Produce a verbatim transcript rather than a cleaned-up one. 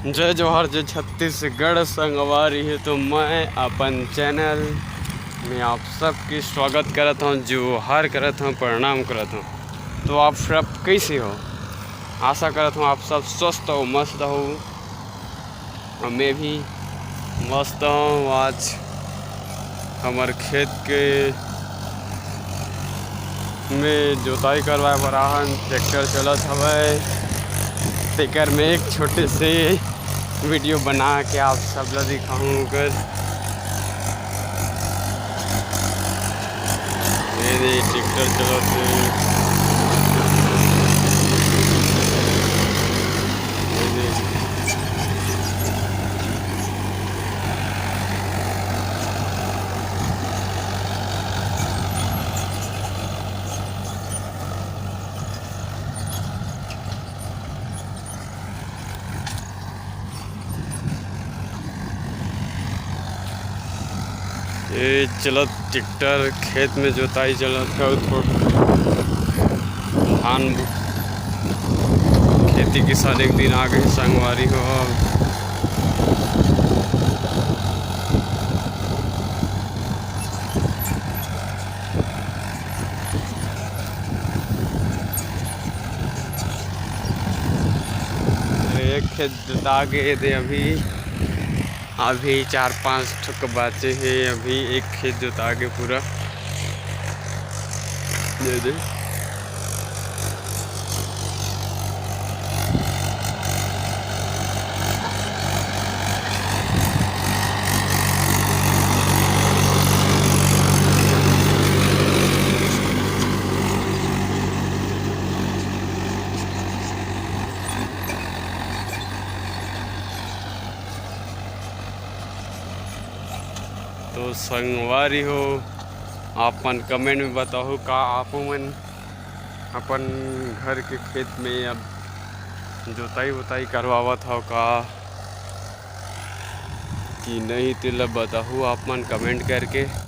जय जोहार, जय छत्तीसगढ़ संगवारी हो। तो मैं अपन चैनल में आप सबके स्वागत करत हूँ, जोहार करत हूँ, प्रणाम करत हूँ। तो आप सब कैसे हो? आशा करत हूँ आप सब स्वस्थ हो, मस्त हो। और मैं भी मस्त हूँ। आज हमर खेत के में जोताई करवाए बर आहन, ट्रैक्टर चलत हवय, तेकर में एक छोटे से वीडियो बना के आप सब ला दिखाहूँ ओकर। ये दे ट्रैक्टर चलत हे। ये दे। ये चलत ट्रैक्टर, खेत में जोताई चलत हे, थोड़ा धान खेती किसान एक दिन आगे संगवारी हो। एक खेत जोता गे दे अभी, अभी चार पांच ठो बाचे हे, अभी एक खेत जोता गे पूरा। दे दे। तो संगवारी हो, आप मन कमेंट में बताओ का आप मन अपन घर के खेत में अब जोताई वोताई करवावत हो का कि नहीं, तेला बताहू आप मन कमेंट करके।